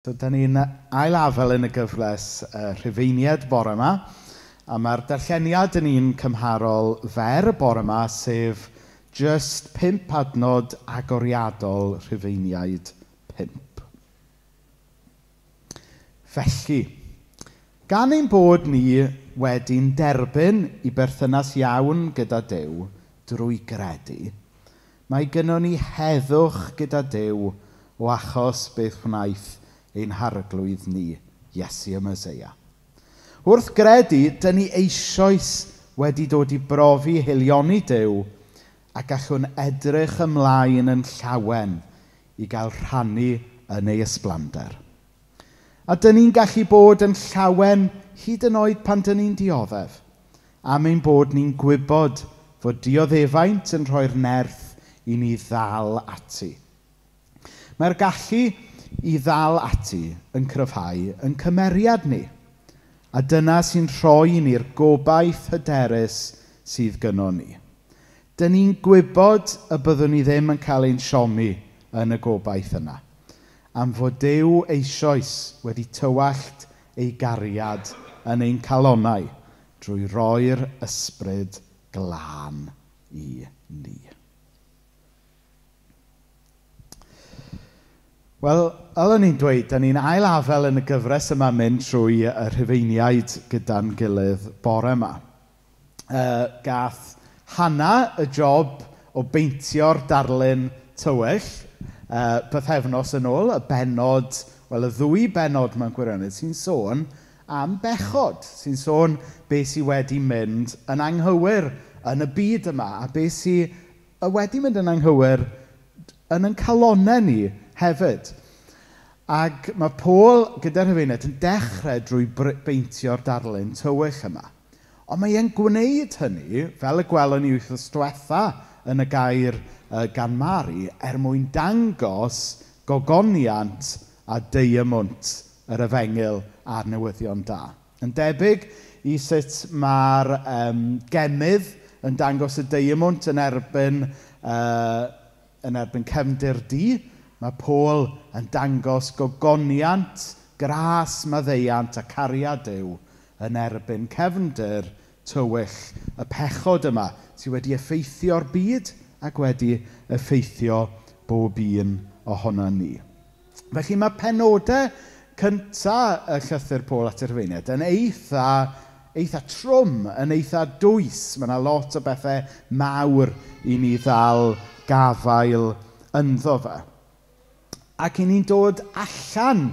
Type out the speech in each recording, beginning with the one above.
So, da ni'n ail-afael yn y gyfres Rhufeiniaid bore yma, a mae'r darlleniad yn un cymharol fer bore yma, sef jyst 5 adnod agoriadol Rhufeiniaid 5. Felly, gan ein bod ni wedi'n derbyn i berthynas iawn gyda Duw drwy gredu, mae gynnon ni heddwch gyda Duw o achos beth wnaeth ein harglwydd ni, Iesu y Meseia. Wrth gredu, dyn ni eisoes wedi dod i brofi haelioni Duw a gallwn edrych ymlaen yn llawen i gael rhannu yn ei ysblander. A dyn ni'n gallu bod yn llawen hyd yn oed pan dyn ni'n dioddef, am ein bod ni'n gwybod fod dioddefaint yn rhoi'r nerth i ni ddal ati. Mae'r gallu i ddal ati yn cryfhau yn cymeriad ni. A dyna sy'n rhoi ni'r gobaith hyderus sydd gynnon ni. Dyn ni'n gwybod y byddwn ni ddim yn cael ein siomi yn y gobaith yna. Am fod Duw eisoes wedi tywallt ei gariad yn ein calonnau drwy roi'r ysbryd glân i ni. Wel, fel o'n i'n dweud, da ni'n ail-afael yn y gyfres yma mynd trwy y Rhufeiniaid gyda'n gilydd bore yma. Gath Hannah y job o beintio'r darlun tywyll pythefnos yn ôl, y bennod, wel y ddwy bennod mewn gwirionedd sy'n sôn am bechod, sy'n sôn beth sydd wedi mynd yn anghywir yn y byd yma, a beth sydd wedi mynd yn anghywir yn ein calonnau ni hefyd. Ac mae Paul gyda'r Rhufeiniaid yn dechrau drwy beintio'r darlun tywyll yma. Ond mae e'n gwneud hynny, fel y gwelwn ni wythnos diwetha yn y gair gan Mari, er mwyn dangos gogoniant a diemwnt yr efengyl a'r newyddion da. Yn debyg i sut mae'r gemydd yn dangos y diemwnt yn erbyn cefndir du, mae Paul yn dangos gogoniant, gras, maddeuant a cariad Duw yn erbyn cefndir tywyll y pechod yma sydd wedi effeithio'r byd ac wedi effeithio bob un ohono ni. Felly mae penodau cynta y llythyr Paul at y Rhufeiniaid yn eitha trwm, yn eitha dwys. Mae yna lot o bethau mawr i ni ddal gafael ynddo fe. Ac i ni'n dod allan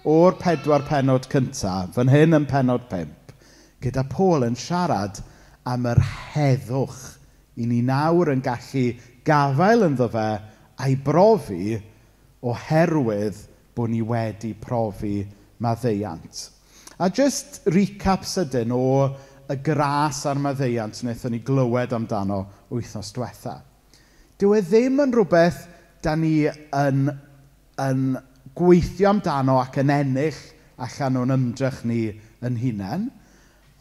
o'r 4 pennod cyntaf, fan hyn yn pennod 5, gyda Paul yn siarad am yr heddwch i ni nawr yn gallu gafael ynddo fe a'i brofi oherwydd bod ni wedi profi maddeuant. A just recap sydyn o y gras a'r maddeuant wnaethon ni glywed amdano wythnos diwetha. Dyw e ddim yn rhywbeth da ni yn gweithio amdano ac yn ennill allan o'n ymdrech ni yn hunain,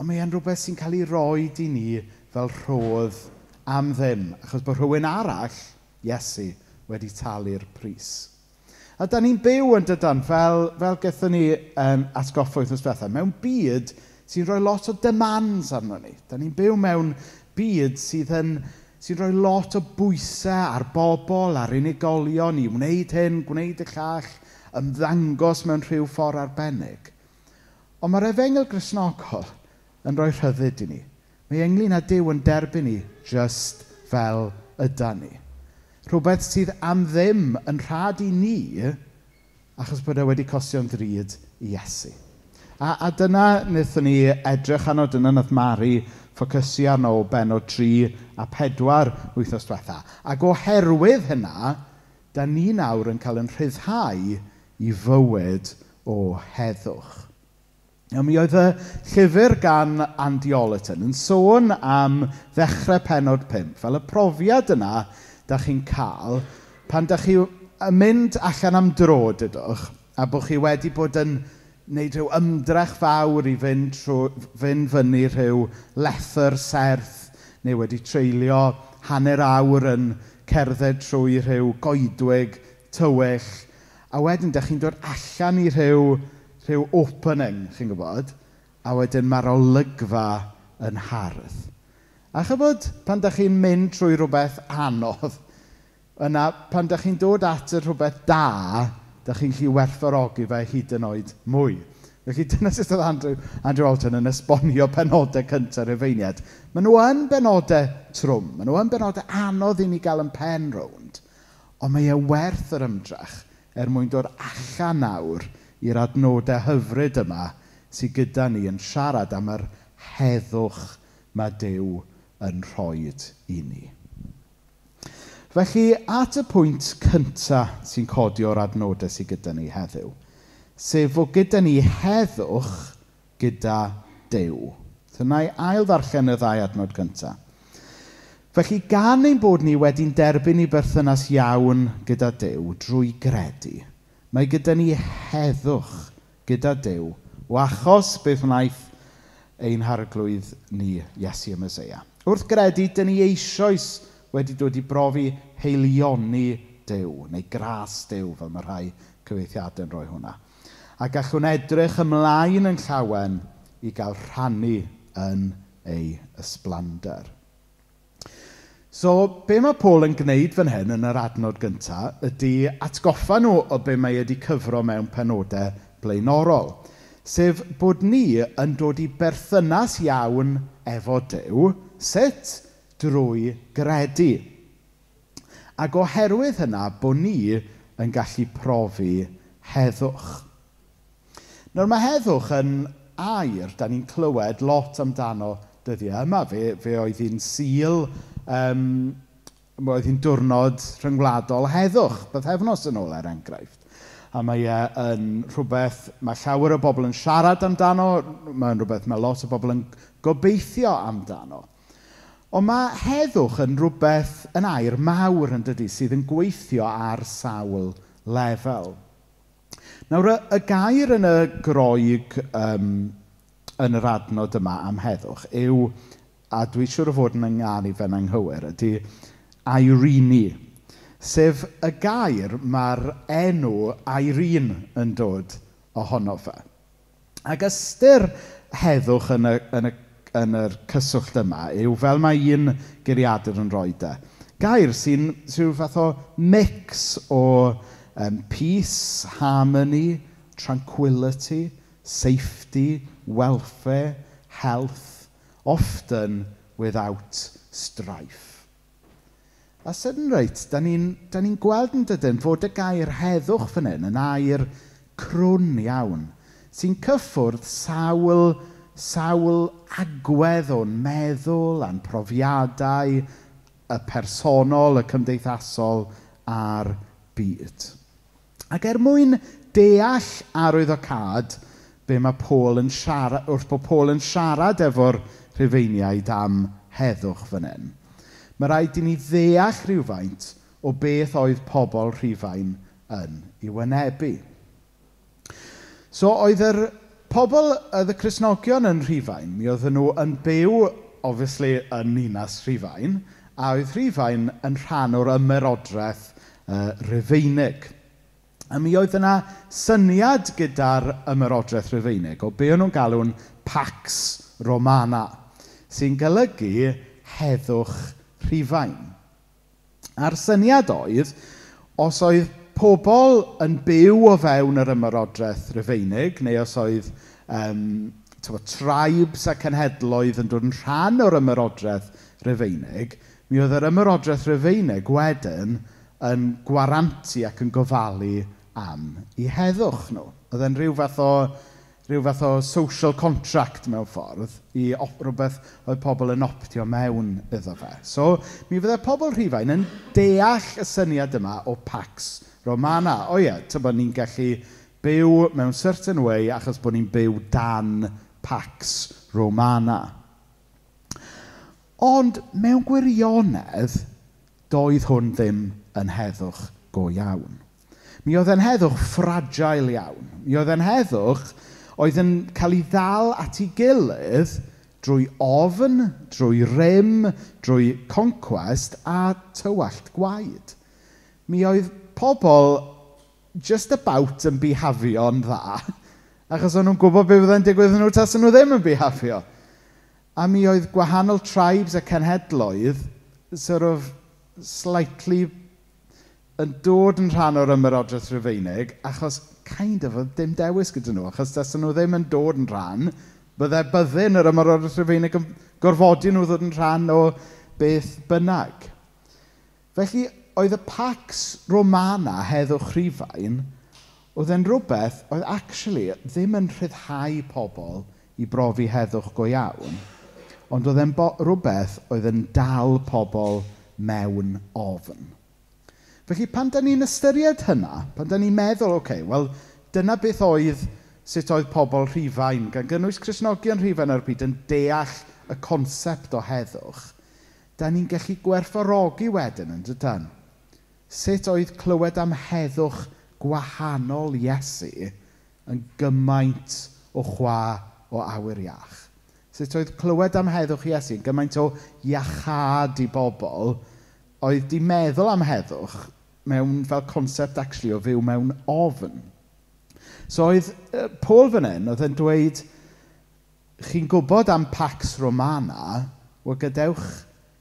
ond mae e'n rhywbeth sy'n cael ei roed i ni fel rhodd am ddim, achos bod rhywun arall, Iesu, wedi talu'r pris. A da ni'n byw yn dydan, fel gaethon ni atgoffa wythnos diwetha, mewn byd sy'n rhoi lot o demands arno ni. Da ni'n byw mewn byd sydd yn sy'n rhoi lot o bwysau ar bobl, ar unigolion i wneud hyn, gwneud y llall, ymddangos mewn rhyw ffordd arbennig. Ond mae'r efengyl Gristnogol yn rhoi rhyddid i ni. Mae ynglyn â Duw yn derbyn ni just fel yda ni. Rhywbeth sydd am ddim yn rhad i ni, achos bod e wedi costio'n ddrud i Iesu. A dyna wnaethon ni edrych arno, dyna nath Mari ffocysu arno o bennod 3 a 4 wythnos diwetha. Ac oherwydd hynna, da ni nawr yn cael ein rhyddhau i fywyd o heddwch. A mi oedd y llyfr gan Andy Ollerton yn sôn am ddechrau pennod 5, fel y profiad yna da chi'n cael pan da chi yn mynd allan am dro, dydwch, a bod chi wedi bod yn wneud rhyw ymdrech fawr i fynd fyny rhyw lethr serth, neu wedi treulio hanner awr yn cerdded trwy rhyw goedwig tywyll, A wedyn, dych chi'n dod allan i rhyw opening, chi'n gwybod, a wedyn mae'r olygfa yn hardd. A chybod, pan dych chi'n mynd trwy rhywbeth anodd, yna pan dych chi'n dod at y rhywbeth da, dych chi'n gallu werthfawrogi fe hyd yn oed mwy. Felly dyna sut oedd Andrew Alton yn esbonio penodau cyntaf Rhufeiniaid. Maen nhw yn benodau trwm, maen nhw yn benodau anodd i ni gael yn pen rownd, ond mae e werth yr ymdrech er mwyn dod allan nawr i'r adnodau hyfryd yma sydd gyda ni yn siarad am yr heddwch mae Duw yn rhoid i ni. Felly, at y pwynt cyntaf sy'n codi o'r adnodau sydd gyda ni heddiw, sef fod gyda ni heddwch gyda Duw. So, na i ail ddarllen y ddau adnod cyntaf. Felly, gan ein bod ni wedi'n derbyn i berthynas iawn gyda Duw drwy gredu, mae gyda ni heddwch gyda Duw o achos beth wnaeth ein harglwydd ni, Iesu y Meseia. Wrth gredu, dyn ni eisoes wedi dod i brofi heilioni Duw, neu gras Duw, fel mae rhai cyfieithiadau yn rhoi hwnna. A gallwn edrych ymlaen yn llawen i gael rhannu yn ei ysblander. So, be mae Paul yn gwneud fan hyn yn yr adnod gyntaf ydy atgoffa nhw o be mae wedi cyfro mewn penodau blaenorol. Sef bod ni yn dod i berthynas iawn efo Duw, sut? Drwy gredu. Ac oherwydd hynna, bod ni yn gallu profi heddwch. Nawr mae heddwch yn air, da ni'n clywed lot amdano dyddiau yma. Fe oedd hi'n Sul, oedd hi'n diwrnod rhyngwladol heddwch, bythefnos yn ôl er enghraifft. A mae e yn rhywbeth mae llawer o bobl yn siarad amdano, mae'n rhywbeth mae lot o bobl yn gobeithio amdano. Ond mae heddwch yn rhywbeth yn air mawr yn dydy sydd yn gweithio ar sawl lefel. Nawr, y gair yn y Groeg yn yr adnod yma am heddwch yw, a dwi siŵr o fod yn ynganu fe'n anghywir, ydy Irene, sef y gair mae'r enw Irene yn dod ohono fe. Ac ystyr heddwch yn yr cyswllt yma yw fel mae un geiriadur yn rhoi de. Gair sy'n rhyw fath o mix o peace, harmony, tranquility, safety, welfare, health, often without strife. A sydyn reit, da ni'n gweld yn dydyn fod y gair heddwch fan hyn yn air crwn iawn, sy'n cyffwrdd sawl agwedd o'n meddwl a'n profiadau, y personol, y cymdeithasol a'r byd. Ac er mwyn deall arwyddocâd be mae Paul yn siarad, wrth bod Paul yn siarad efo'r Rhufeiniaid am heddwch fan hyn, mae rhaid i ni ddeall rhywfaint o beth oedd pobl Rhufain yn ei wynebu. So oedd yr pobl, oedd y Cristnogion yn Rhufain, mi oedden nhw yn byw, obviously, yn ninas Rhufain, a oedd Rhufain yn rhan o'r ymerodraeth Rufeinig. A mi oedd yna syniad gyda'r ymerodraeth Rufeinig o be o'n nhw'n galw'n Pax Romana, sy'n golygu heddwch Rhufain. A'r syniad oedd, os oedd pobl yn byw o fewn yr ymerodraeth Rufeinig, neu os oedd tribes a cenhedloedd yn dod yn rhan o'r ymerodraeth Rufeinig, mi oedd yr ymerodraeth Rufeinig wedyn yn gwarantu ac yn gofalu am eu heddwch nhw. Oedd e'n rhyw fath o social contract mewn ffordd i rhywbeth oedd pobl yn optio mewn iddo fe. So, mi fydde pobl Rhufain yn deall y syniad yma o Pax Romana. O ie, tybod ni'n gallu byw mewn certain way achos bod ni'n byw dan Pax Romana. Ond mewn gwirionedd, doedd hwn ddim yn heddwch go iawn. Mi oedd e'n heddwch fragile iawn. Mi oedd e'n heddwch oedd yn cael ei ddal at ei gilydd drwy ofn, drwy rym, drwy conquest a tywallt gwaed. Mi oedd pobl just about yn bihafio'n dda, achos o'n nhw'n gwybod be fyddai'n digwydd nhw tasen nhw ddim yn bihafio. A mi oedd gwahanol tribes a cenhedloedd sort of slightly yn dod yn rhan o'r ymerodraeth Rufeinig, achos kind of oedd dim dewis gyda nhw, achos tasen nhw ddim yn dod yn rhan, byddai byddin yr ymerodraeth Rufeinig yn gorfodi nhw ddod yn rhan o beth bynnag. Felly, oedd y Pax Romana, heddwch Rhufain, oedd e'n rhywbeth oedd actually ddim yn rhyddhau pobl i brofi heddwch go iawn, ond oedd e'n rhywbeth oedd yn dal pobl mewn ofn. Felly, pan da ni'n ystyried hynna, pan da ni'n meddwl, oce, wel, dyna beth oedd, sut oedd pobl Rhufain, gan gynnwys Cristnogion Rhufain ar y pryd, yn deall y concept o heddwch, da ni'n gallu gwerthfawrogi wedyn, yn dydan? Sut oedd clywed am heddwch gwahanol Iesu yn gymaint o chwa o awyr iach? Sut oedd clywed am heddwch Iesu yn gymaint o iachâd i bobl oedd di meddwl am heddwch mewn fel concept actually o fyw mewn ofn. So oedd Paul fan hyn, oedd e'n dweud, chi'n gwybod am Pax Romana, wel gadewch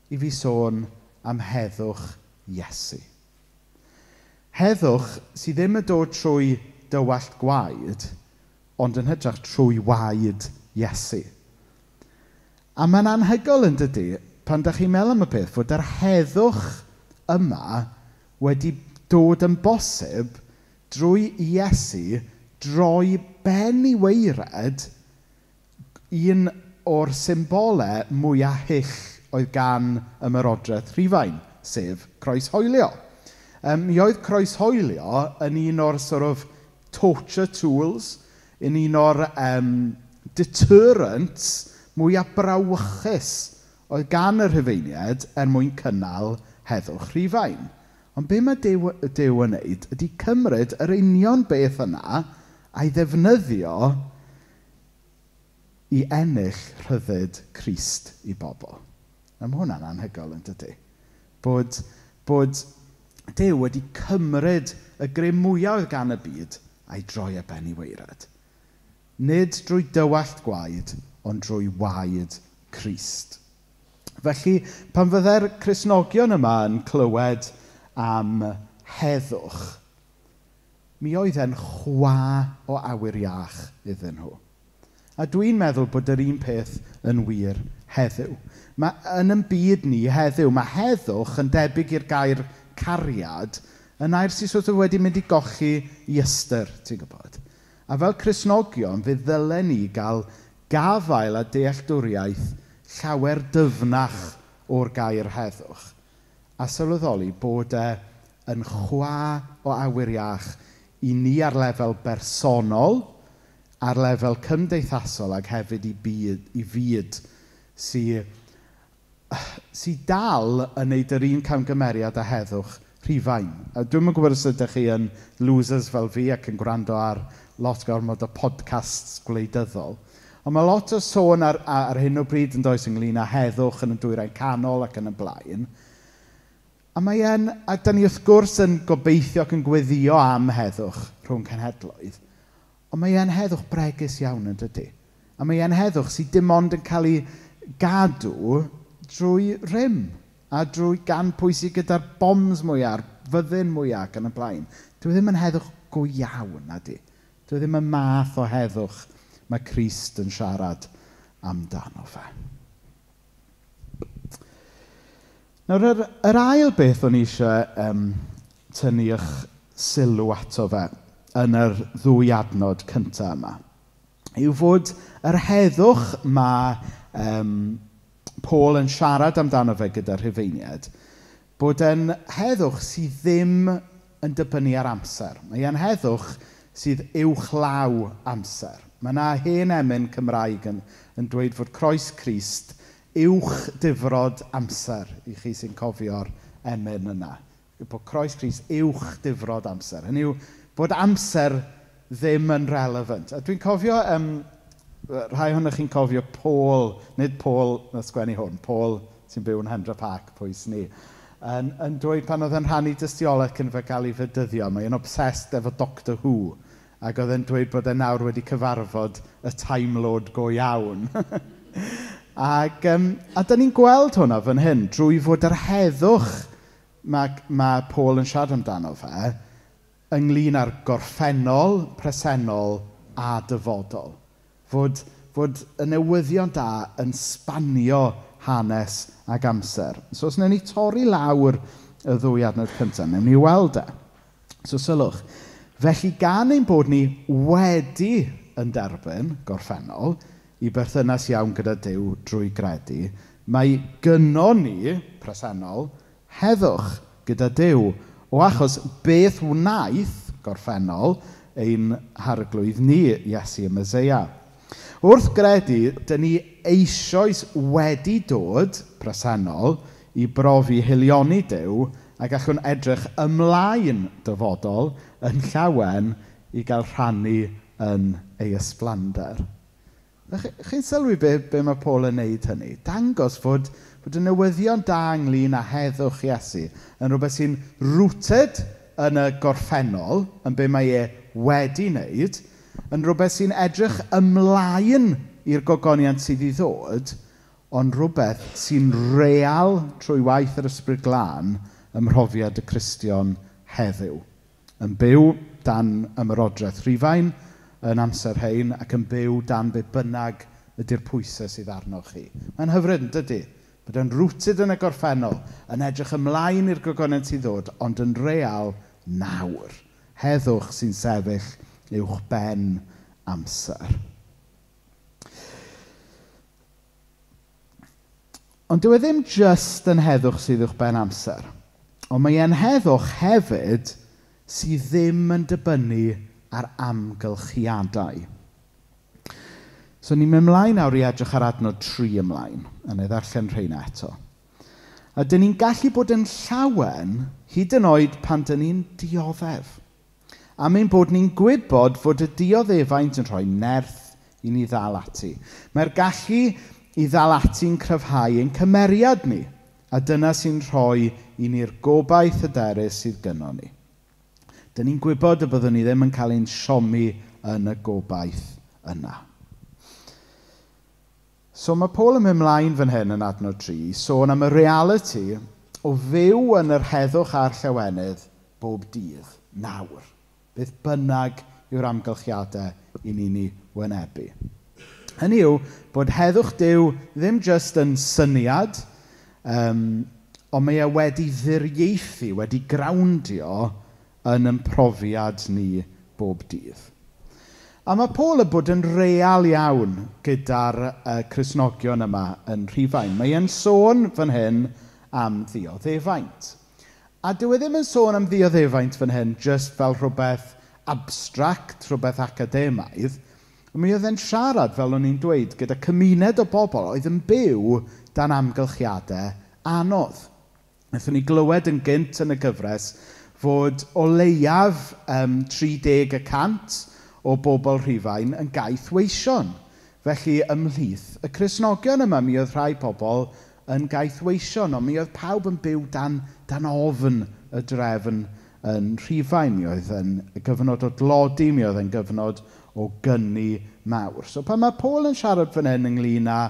i fi sôn am heddwch Iesu. Heddwch sydd ddim yn dod trwy dywallt gwaed, ond yn hytrach trwy waed Iesu. A mae'n anhygoel yn dydy, pan dach chi'n meddwl am y peth, fod yr heddwch yma wedi dod yn bosib drwy Iesu droi ben i waered un o'r symbolau mwyaf hyll oedd gan ymerodraeth Rhufain, sef croeshoelio. Mi oedd croeshoelio yn un o'r sort of torture tools, yn un o'r deterrents mwyaf brawychus oedd gan y Rhufeiniaid er mwyn cynnal heddwch Rhufain. Ond be mae Duw yn wneud ydy cymryd yr union beth yna a'i ddefnyddio i ennill rhyddid Crist i bobl. A mae hwnna'n anhygoel yn dydy. Bod Duw wedi cymryd y grym mwyaf oedd gan y byd a'i droi e ben i waered. Nid drwy dywallt gwaed, ond drwy waed Crist. Felly, pan fyddai'r Cristnogion yma yn clywed am heddwch, mi oedd e'n chwa o awyr iach iddyn nhw. A dwi'n meddwl bod yr un peth yn wir heddiw. Mae, yn ein byd ni heddiw, mae heddwch yn debyg i'r gair cariad, yn air sydd sort of wedi mynd i golli i ystyr, ti'n gwybod. A fel Cristnogion, fe ddylen ni gael gafael a dealltwriaeth llawer dyfnach o'r gair heddwch. A sylweddoli bod e yn chwa o awyr iach i ni ar lefel bersonol, ar lefel cymdeithasol ac hefyd i fyd sy dal yn neud yr un camgymeriad a heddwch Rhufain. A dwi'm yn gwybod os ydych chi yn losers fel fi ac yn gwrando ar lot gormod o podcasts gwleidyddol. Ond mae lot o sôn ar hyn o bryd yn does ynglyn â heddwch yn y Dwyrain Canol ac yn y blaen. A mae e'n, a da ni wrth gwrs yn gobeithio ac yn gweddïo am heddwch rhwng cenhedloedd. Ond mae e'n heddwch bregus iawn yn dydy. A mae e'n heddwch sydd dim ond yn cael ei gadw drwy rym a drwy gan pwy sydd gyda'r bombs mwyaf, a'r fyddin mwyaf ac yn y blaen. Dwi ddim yn heddwch go iawn, na di. Dwi ddim y math o heddwch mae Crist yn siarad amdano fe. Nawr, yr ail beth o'n i eisiau tynnu eich sylw ato fe yn yr ddwy adnod cyntaf yma, yw fod yr heddwch mae Paul yn siarad amdano fe gyda'r Rhufeiniaid, bod e'n heddwch sydd ddim yn dibynnu ar amser. Mae e'n heddwch sydd uwchlaw amser. Mae yna hen emyn Cymraeg yn dweud fod croes Crist uwch difrod amser, i chi sy'n cofio'r emyn yna. Bod croes Crist uwch difrod amser. Hynny yw, bod amser ddim yn relevant. A dwi'n cofio, rhai ohonoch chi'n cofio Paul, nid Paul na sgwennu hwn, Paul sy'n byw yn Hendra Park, pwy sy'n ni. yn dweud pan oedd e'n rhannu dystiolaeth cyn fe gael ei fedyddio, mae'n obsessed efo Doctor Who, ac oedd e'n dweud bod e nawr wedi cyfarfod y Time Lord go iawn. Ac, a da ni'n gweld hwnna fan hyn, drwy fod yr heddwch mae Paul yn siarad amdano fe, ynglyn â'r gorffennol, presennol a dyfodol. Fod y newyddion da yn spanio hanes ac amser. So os wnawn ni torri lawr y ddwy adnod cyntaf, wnawn ni weld e. So sylwch, felly gan ein bod ni wedi yn derbyn gorffennol i berthynas iawn gyda Duw drwy gredu, mae gynnon ni, presennol, heddwch gyda Duw o achos beth wnaeth gorffennol ein harglwydd ni, Iesu y Meseia. Wrth gredu, dyn ni eisoes wedi dod, presennol, i brofi haelioni Duw a gallwn edrych ymlaen dyfodol yn llawen i gael rhannu yn ei ysblander. Chi'n sylwi be mae Paul yn neud hynny? Dangos fod y newyddion da ynglyn â heddwch Iesu yn rhywbeth sy'n rooted yn y gorffennol, yn be mae e wedi wneud, yn rhywbeth sy'n edrych ymlaen i'r gogoniant sydd i ddod, ond rhywbeth sy'n real trwy waith yr Ysbryd Glân ym mhrofiad y Cristion heddiw. Yn byw dan ymerodraeth Rhufain yn amser hein ac yn byw dan be bynnag ydy'r pwysau sydd arnoch chi. Mae'n hyfryd, yn dydy? Bod e'n rooted yn y gorffennol, yn edrych ymlaen i'r gogoniant sydd ddod, ond yn real nawr. Heddwch sy'n sefyll uwch ben amser. Ond dyw e ddim jyst yn heddwch sydd uwch ben amser. Ond mae e'n heddwch hefyd sydd ddim yn dibynnu ar amgylchiadau. So ni'n mynd ymlaen nawr i edrych ar adnod 3 ymlaen, a na i ddarllen rheina eto. A dyn ni'n gallu bod yn llawen hyd yn oed pan dyn ni'n dioddef. Am ein bod ni'n gwybod fod y dioddefaint yn rhoi nerth i ni ddal ati. Mae'r gallu i ddal ati'n cryfhau ein cymeriad ni, a dyna sy'n rhoi i ni'r gobaith hyderus sydd gynnon ni. Dyn ni'n gwybod y byddwn ni ddim yn cael ein siomi yn y gobaith yna. So mae Paul yn mynd ymlaen fan hyn yn adnod 3 i sôn am y realiti o fyw yn yr heddwch a'r llawenydd bob dydd, nawr. Beth bynnag yw'r amgylchiadau i ni'n ei wynebu. Hynny yw bod heddwch Duw ddim jyst yn syniad, ond mae e wedi ddiriaethu, wedi grawndio yn ein profiad ni bob dydd. A mae Paul yn bod yn real iawn gyda'r Cristnogion yma yn Rhufain. Mae e'n sôn fan hyn am ddioddefaint. A dyw e ddim yn sôn am ddioddefaint fan hyn jyst fel rhywbeth abstract, rhywbeth academaidd. Mi oedd e'n siarad, fel o'n i'n dweud, gyda cymuned o bobl oedd yn byw dan amgylchiadau anodd. Wnaethon ni glywed yn gynt yn y gyfres fod o leiaf 30% o bobl Rhufain yn gaethweision. Felly ymhlith y Cristnogion yma, mi oedd rhai pobl yn gaethweision, ond mi oedd pawb yn byw dan ofn y drefn yn Rhufain. Mi oedd yn gyfnod o dlodi, mi oedd yn gyfnod o gyni mawr. So pan mae Paul yn siarad fan hyn ynglyn â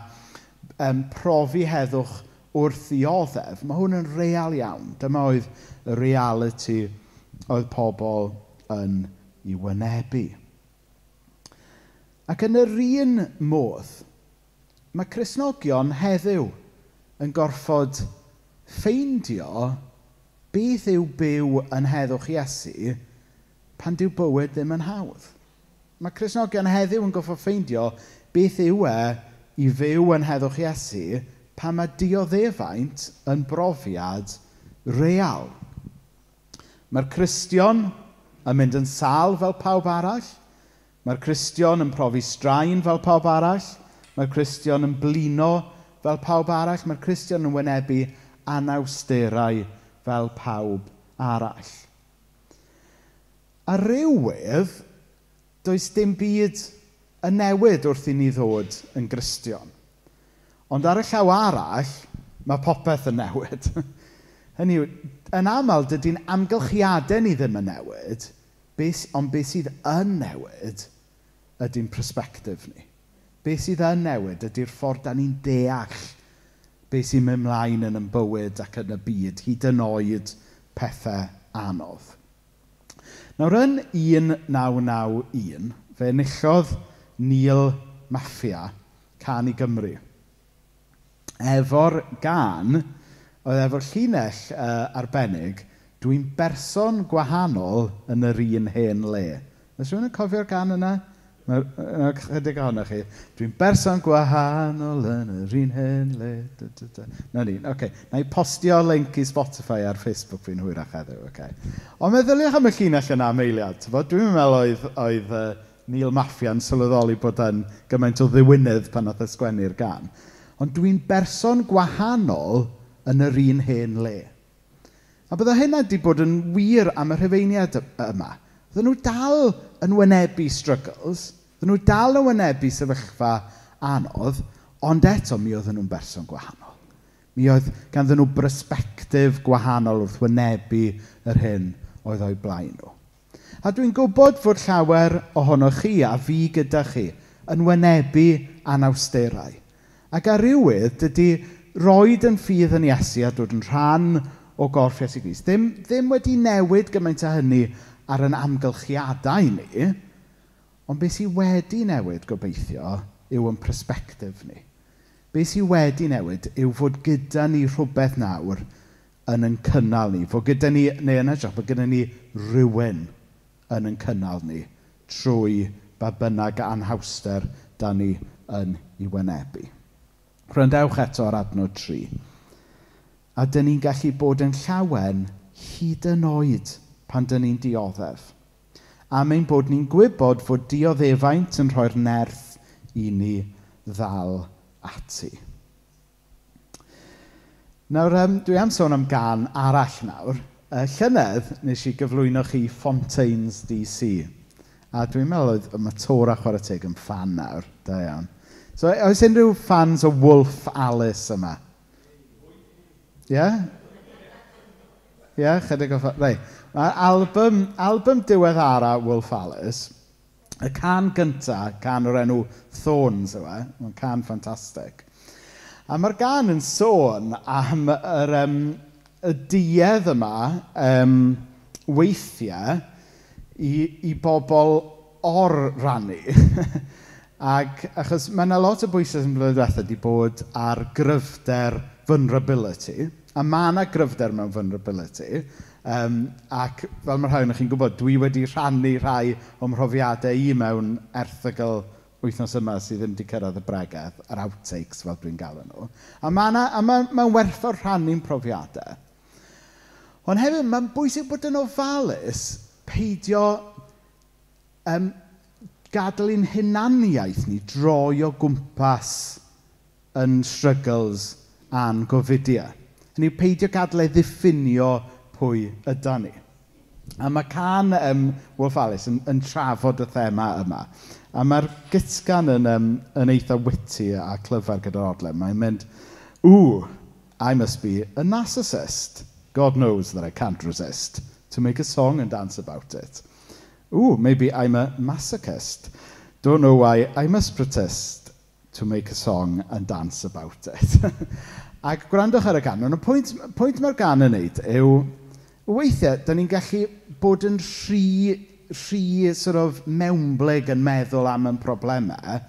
profi heddwch wrth ddioddef, mae hwn yn real iawn. Dyma oedd y realiti oedd pobl yn ei wynebu. Ac yn yr un modd, mae Cristnogion heddiw yn gorfod ffeindio beth yw byw yn heddwch Iesu pan dyw bywyd ddim yn hawdd. Mae Cristnogion heddiw yn gorfod ffeindio beth yw e i fyw yn heddwch Iesu pan mae dioddefaint yn brofiad real. Mae'r Cristion yn mynd yn sâl fel pawb arall. Mae'r Cristion yn profi straen fel pawb arall. Mae'r Cristion yn blino fel pawb arall. Mae'r Cristion yn wynebu anawsterau fel pawb arall. A rywedd, does dim byd yn newid wrth i ni ddod yn Gristion. Ond ar y llaw arall, mae popeth yn newid. Hynny yw, yn aml, dydy'n amgylchiadau ni ddim yn newid, ond beth sydd yn newid ydy'n perspectif ni. Beth sydd yn newid ydy'r ffordd da ni'n deall beth sy'n mynd mlaen yn ein bywyd ac yn y byd, hyd yn oed pethau anodd. Nawr yn 1991, fe enillodd Neil Maffia Cân i Gymru. Efo'r gân, oedd efo'r llinell arbennig, "Dwi'n berson gwahanol yn yr un hen le." Oes rhywun yn cofio'r gân yna? Mae chydig ohonoch chi. "Dwi'n berson gwahanol yn yr un hen le. Da, da, da." Na ni, oce. Okay. Na i postio link i Spotify ar Facebook fi'n hwyrach heddiw. Okay. Ond meddyliwch am y llinell yna am eiliad. Dwi'n meddwl oedd Neil Maffia'n sylweddoli bod yn gymaint o ddiwinydd pan nath e sgwennu'r gân. Ond "dwi'n berson gwahanol yn yr un hen le." A bydde hynna wedi bod yn wir am y Rhufeiniaid yma. Oedden nhw dal yn wynebu struggles, oedden nhw dal yn wynebu sefyllfa anodd, ond eto mi oedden nhw'n berson gwahanol. Mi oedd ganddyn nhw bersbectif gwahanol wrth wynebu yr hyn oedd o'u blaen nhw. A dwi'n gwybod fod llawer ohonoch chi a fi gyda chi yn wynebu anawsterau. Ac ar rywydd, dydy roed yn ffydd yn Iesu a dod yn rhan o gorff Iesu Grist ddim wedi newid gymaint â hynny ar yn amgylchiadau ni, ond beth sydd wedi newid, gobeithio, yw yn perspectif ni. Beth sydd wedi newid yw fod gyda ni rhywbeth nawr yn yn cynnal ni. Fod gyda ni, neu yn hytrach, bod gyda ni rywun yn yn cynnal ni trwy ba bynnag anhawster da ni yn ei wynebu. Gwrandewch eto ar adnod 3. "A dyn ni'n gallu bod yn llawen hyd yn oed pan dyn ni'n dioddef. Am ein bod ni'n gwybod fod dioddefaint yn rhoi'r nerth i ni ddal ati." Nawr, dwi am sôn am gân arall nawr. Llynedd, nes i gyflwyno chi Fontaines DC. A dwi'n meddwl oedd mae Tora chwarae teg yn ffan nawr. Da iawn. So, oes unrhyw fans o Wolf Alice yma? Ie? Yeah? Ie, yeah, chydig o. Reit. Mae album diweddara Wolf Alice, y cân gynta, cân o'r enw Thorns yw e, mae'n cân ffantastig. A mae'r gân yn sôn am y duedd yma weithiau i bobl or-rannu. Ac achos mae yna lot o bwyslais yn blynyddoedd diwethaf wedi bod ar gryfder vulnerability. A mae yna gryfder mewn vulnerability. Ac fel mae rhai ohonoch chi'n gwybod, dwi wedi rhannu rhai o'm mhrofiadau i mewn erthygl wythnos yma sydd ddim wedi cyrraedd y bregeth, yr outtakes fel dwi'n galw nhw. A mae'n werthfawr rhannu'n profiadau. Ond hefyd, mae'n bwysig bod yn ofalus peidio gadael i'n hunaniaeth ni droi o gwmpas yn struggles a'n gofidiau. Hynny yw peidio gadael ei ddiffinio pwy yda ni. A mae cân Wolf Alice yn trafod y thema yma. A mae'r gytgan yn eitha witty a clyfar gyda'r odle. Mae'n mynd, "Ooh, I must be a narcissist. God knows that I can't resist to make a song and dance about it. Ooh, maybe I'm a masochist. Don't know why I must protest to make a song and dance about it." Ac gwrandwch ar y gân. Y pwynt mae'r gân yn neud yw, weithiau, da ni'n gallu bod yn rhy sort of mewnblyg yn meddwl am yn problemau,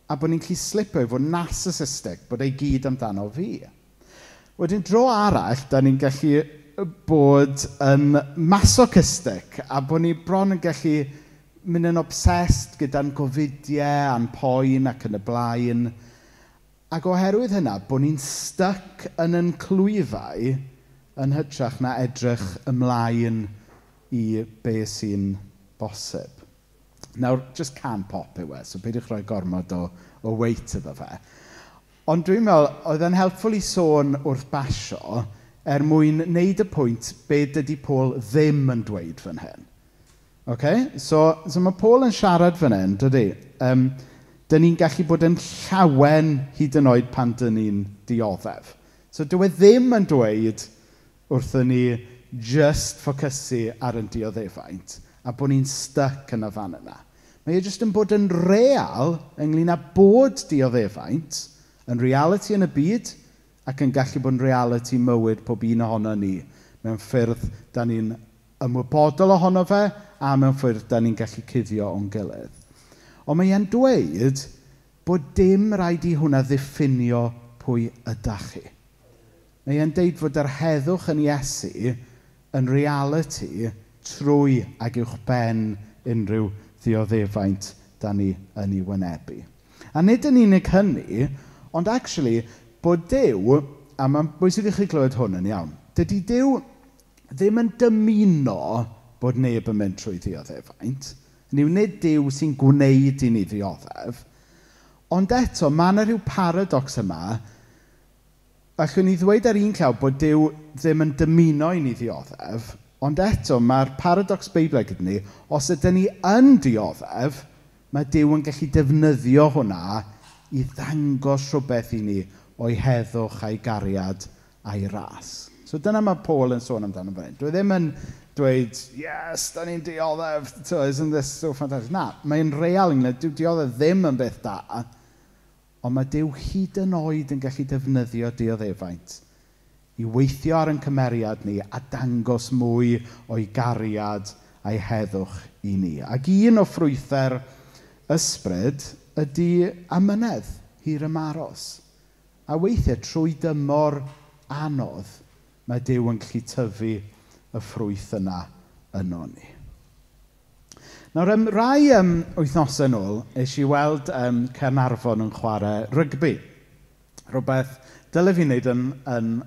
a bod ni'n gallu slipio i fod narcissistic, bod ei gyd amdano fi. Wedyn dro arall, da ni'n gallu bod yn masochistic, a bod ni bron yn gallu mynd yn obsessed gyda'n gofidiau a'n poen ac yn y blaen. Ac oherwydd hynna, bod ni'n stuck yn yn clwyfau yn hytrach na edrych ymlaen i be sy'n bosib. Nawr, just cân pop yw e, so peidiwch rhoi gormod o weight iddo fe. Ond dwi'n meddwl, oedd e'n helpful i sôn wrth basio er mwyn wneud y pwynt be dydy Paul ddim yn dweud fan hyn. Okay? So mae Paul yn siarad fan hyn, dydy? Dyn ni'n gallu bod yn llawen hyd yn oed pan dyn ni'n dioddef. So dyw e ddim yn dweud, wrthyn ni just ffocysu ar ein dioddefaint a bod ni'n stuck yn y fan yna. Mae e jyst yn bod yn real ynglyn â bod dioddefaint, yn reality yn y byd ac yn gallu bod yn reality mywyd pob un ohono ni mewn ffyrdd da ni'n ymwybodol ohono fe a mewn ffyrdd da ni'n gallu cuddio o'n gilydd. Ond mae e'n dweud bod dim rhaid i hwnna ddiffinio pwy ydach chi. Mae e'n deud fod yr heddwch yn Iesu yn reality trwy ag uwchben unrhyw ddioddefaint da ni yn ei wynebu. A nid yn unig hynny, ond actually bod Duw, a mae'n bwysig i chi glywed hwn yn iawn, dydy Duw ddim yn dymuno bod neb yn mynd trwy ddioddefaint. Hynny yw, nid Duw sy'n gwneud i ni ddioddef, ond eto, mae yna rhyw paradox yma. Allwn ni ddweud ar un llaw bod Duw ddim yn dymuno i ni ddioddef, ond eto mae'r paradox Beiblaidd gyda ni, os ydyn ni yn dioddef, mae Duw yn gallu defnyddio hwnna i ddangos rhywbeth i ni o'i heddwch a'i gariad a'i ras. So dyna mae Paul yn sôn amdano fan hyn. Dwi ddim yn dweud, yes, da ni'n dioddef, so, isn't this so fantastic? Na, mae'n real ynglyn, dyw dioddef ddim yn beth da, ond mae Duw hyd yn oed yn gallu defnyddio dioddefaint i weithio ar ein cymeriad ni a dangos mwy o'i gariad a'i heddwch i ni. Ac un o ffrwythau'r ysbryd ydy amynedd, hir ymaros. A weithiau trwy dymor anodd, mae Duw yn gallu tyfu y ffrwyth yna yno ni. Nawr, rai wythnosau nôl, es i weld Caernarfon yn chwarae rygbi. Rhywbeth dyle fi wneud yn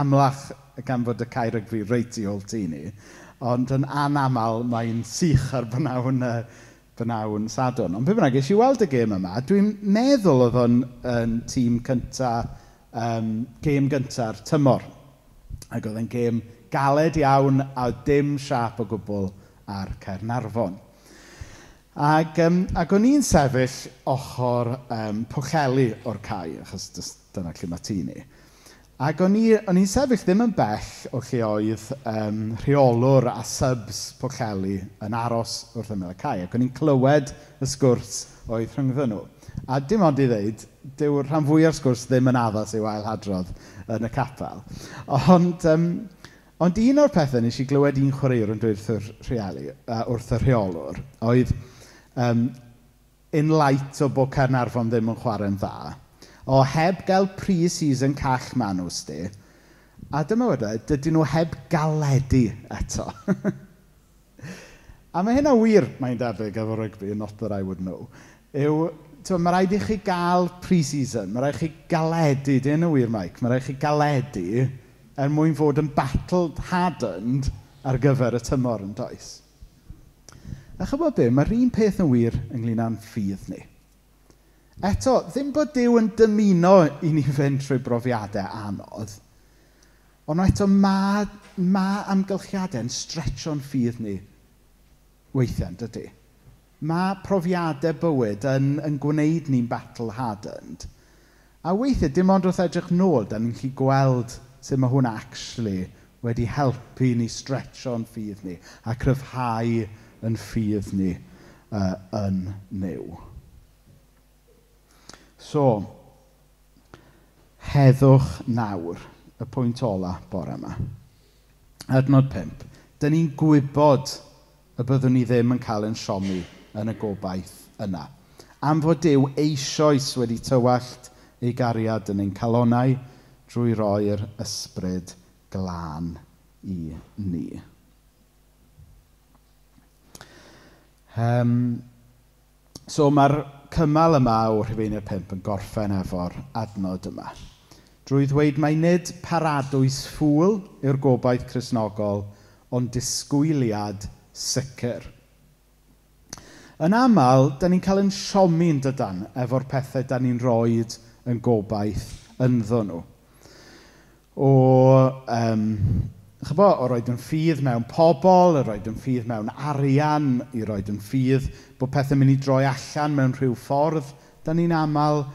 amlach gan fod y cae rygbi reit i ôl tŷ ni, ond yn anamal mae'n sych ar bynawn Sadwrn. Ond be bynnag, es i weld y gêm yma, dwi'n meddwl oedd o'n yn tîm cynta, gêm gynta'r tymor. Ac oedd e'n gêm galed iawn a dim siâp o gwbl ar Caernarfon. Ac o'n i'n sefyll ochr Pwllheli o'r cae, achos dyna lle mae tŷ ni. Ac o'n i'n sefyll ddim yn bell o lle oedd rheolwr a subs Pwllheli yn aros wrth ymyl y cae. Ac o'n i'n clywed y sgwrs oedd rhyngddyn nhw. A dim ond i ddeud, dyw'r rhan fwyaf o'r sgwrs ddim yn addas i'w ailadrodd yn y capel. Ond un o'r pethau nes i glywed un chwaraewr yn dweud wrth y rheolwr oedd in light o bod Caernarfon ddim yn chwarae'n dda, o heb gael pre-season call ma nhw sti, a dyma wedi, dydyn nhw heb galedu eto. A mae hynna wir, mae'n debyg efo rygbi, not that I would know, yw, mae rhaid i chi gael pre-season, mae rhaid i chi galedu, di hynna wir, Mike, mae rhaid i chi galedu er mwyn fod yn battle-hardened ar gyfer y tymor yn does. A chybod be, mae'r un peth yn wir ynglyn â'n ffydd ni. Eto, ddim bod Duw yn dymuno i ni fynd trwy brofiadau anodd, ond eto mae amgylchiadau yn stretcho'n ffydd ni weithiau, yn dydy? Mae profiadau bywyd yn gwneud ni'n battle-hardened. A weithiau, dim ond wrth edrych nôl, da ni'n gallu gweld sut mae hwnna actually wedi helpu ni stretcho'n ffydd ni a cryfhau yn ffydd ni yn Nuw. So, heddwch nawr, y pwynt ola bore yma. Adnod 5. Dyn ni'n gwybod y byddwn ni ddim yn cael ein siomi yn y gobaith yna. Am fod Duw eisoes wedi tywallt ei gariad yn ein calonnau drwy roi'r ysbryd glân i ni. So mae'r cymal yma o Rhufeiniaid 5 yn gorffen efo'r adnod yma. Drwy ddweud mai nid paradwys ffŵl yw'r gobaith Cristnogol, ond disgwyliad sicr. Yn aml, da ni'n cael ein siomi'n dydan efo'r pethau da ni'n roed yn gobaith ynddo nhw. O roed yn ffydd mewn pobl, o roed yn ffydd mewn arian, i roed yn ffydd bod pethau'n mynd i droi allan mewn rhyw ffordd, da ni'n aml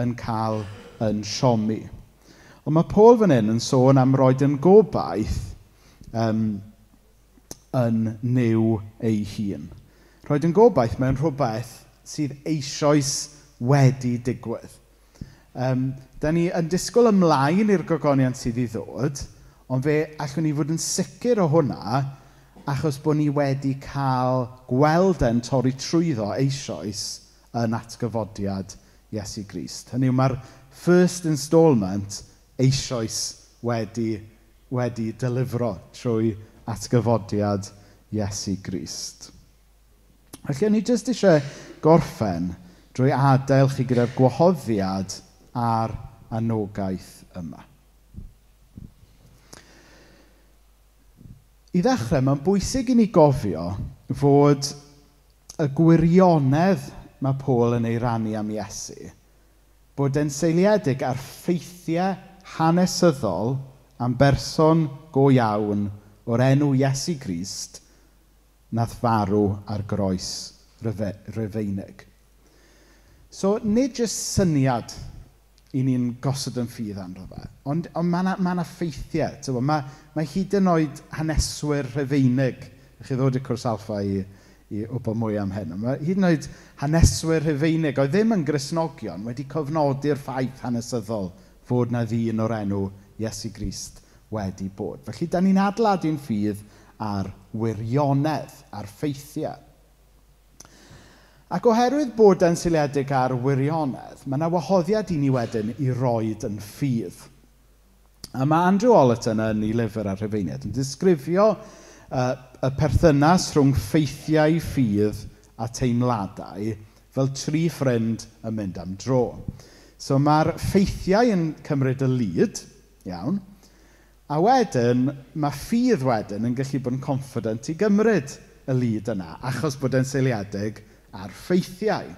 yn cael yn siomi. Ond mae Paul fan hyn yn sôn am roed yn gobaith yn Nuw ei hun. Rhoed yn gobaith mewn rhywbeth sydd eisoes wedi digwydd. Da ni yn disgwyl ymlaen i'r gogoniant sydd i ddod, ond fe allwn ni fod yn sicr o hwnna achos bod ni wedi cael gweld e'n torri trwyddo eisoes yn atgyfodiad Iesu Grist. Hynny yw, mae'r first instalment eisoes wedi delifro trwy atgyfodiad Iesu Grist. Felly, o'n i jyst eisiau gorffen drwy adael chi gyda'r gwahoddiad a'r anogaeth yma. I ddechrau, mae'n bwysig i ni gofio fod y gwirionedd mae Paul yn ei rannu am Iesu, bod e'n seiliedig ar ffeithiau hanesyddol am berson go iawn o'r enw Iesu Grist nath farw ar groes Rufeinig. So, nid jyst syniad i ni'n gosod yn ffydd arno fe, ond mae 'na ffeithiau. Tibod, mae hyd yn oed haneswyr Rhufeinig, chi ddod i'r cwrs Alpha i wybod mwy am hyn, ond mae hyd yn oed haneswyr Rhufeinig oedd ddim yn Gristnogion wedi cofnodi'r ffaith hanesyddol fod 'na ddyn o'r enw Iesu Grist wedi bod. Felly, da ni'n adeiladu'n ffydd ar wirionedd, ar ffeithiau. Ac oherwydd bod e'n seiliedig ar wirionedd, mae yna wahoddiad i ni wedyn i roed yn ffydd. A mae Andrew Ollerton yn ei lyfr ar Rhufeiniaid yn disgrifio y perthynas rhwng ffeithiau ffydd a teimladau fel tri ffrind yn mynd am dro. So mae'r ffeithiau yn cymryd y lead, iawn, a wedyn mae ffydd wedyn yn gallu bod yn confident i gymryd y lead yna, achos bod e'n seiliedig ar ffeithiau.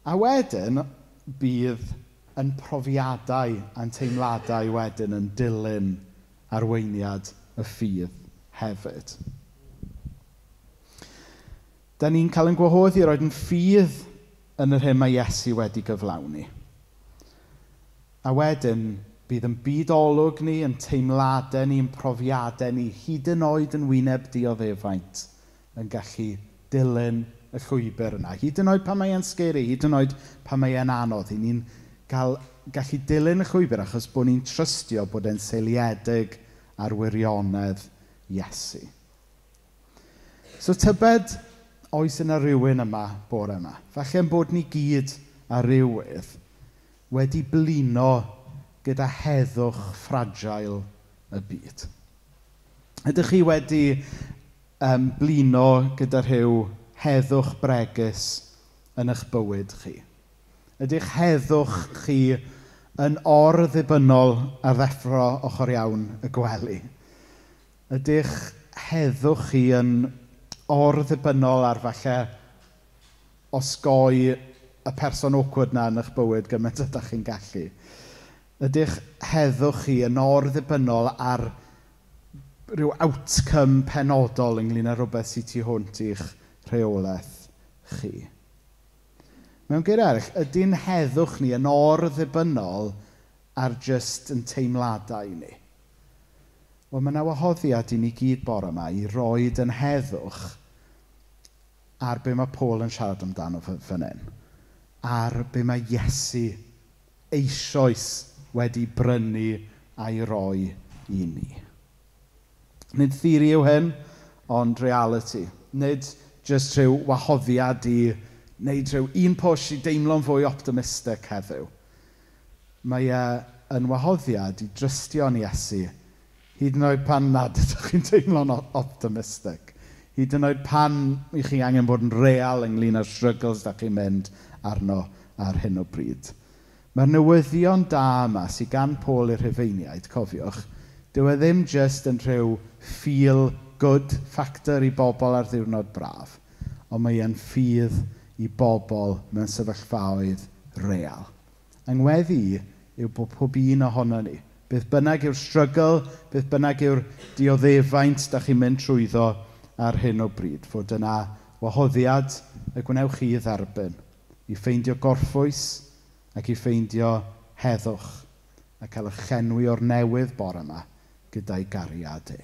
A wedyn bydd yn profiadau a'n teimladau wedyn yn dilyn arweiniad y ffydd hefyd. Da ni'n cael ein gwahodd i roed yn ffydd yn yr hyn mae Iesu wedi gyflawni. A wedyn bydd yn byd-olwg ni, yn teimladau ni, yn profiadau ni, hyd yn oed yn wyneb dioddefaint, yn gallu dilyn y llwybr yna. Hyd yn oed pan mae e'n scary, hyd yn oed pan mae e'n anodd, i ni'n gallu dilyn y llwybr achos bod ni'n trystio bod e'n seiliedig ar wirionedd Iesu. So tybed oes yna rywun yma bore yma. Falle'n bod ni gyd ar rywydd wedi blino gyda heddwch fragile y byd. Ydych chi wedi blino gyda rhyw heddwch bregus yn eich bywyd chi? Ydych heddwch chi yn or-ddibynnol ar ddeffro ochr iawn y gwely? Ydych heddwch chi yn or-ddibynnol ar falle osgoi y person awkward na yn eich bywyd gymaint ydych chi'n gallu? Ydych heddwch chi yn or-ddibynnol ar rhyw outcome penodol ynglyn â rhywbeth sydd tu hwnt i'ch rheolaeth chi? Mewn geiriau eraill, ydy'n heddwch ni yn or-ddibynnol ar jyst yn teimladau ni? Wel, mae yna wahoddiad i ni gyd bore yma i roed yn heddwch ar be mae Paul yn siarad amdano fan hyn. Ar be mae Iesu eisoes wedi brynu a'i roi i ni. Nid theori yw hyn, ond reality. Nid jyst rhyw wahoddiad i wneud rhyw un push i deimlo'n fwy optimistic heddiw. Mae e yn wahoddiad i drystio yn Iesu, hyd yn oed pan nad ydych chi'n teimlo'n optimistic. Hyd yn oed pan i chi angen bod yn real ynglyn â'r struggles da chi'n mynd arno ar hyn o bryd. Mae'r newyddion da yma sydd gan Paul i'r Rhufeiniaid, cofiwch, dyw e ddim jyst yn rhyw feel good factor i bobl ar ddiwrnod braf, ond mae e'n ffydd i bobl mewn sefyllfaoedd real. Yng ngweddi i yw bod pob un ohono ni, beth bynnag yw'r struggle, beth bynnag yw'r dioddefaint da chi'n mynd trwyddo ar hyn o bryd, fod yna wahoddiad y gwnewch chi dderbyn i ffeindio gorffwys ac i ffeindio heddwch a cael eich llenwi o'r newydd bore yma gyda'i gariad e.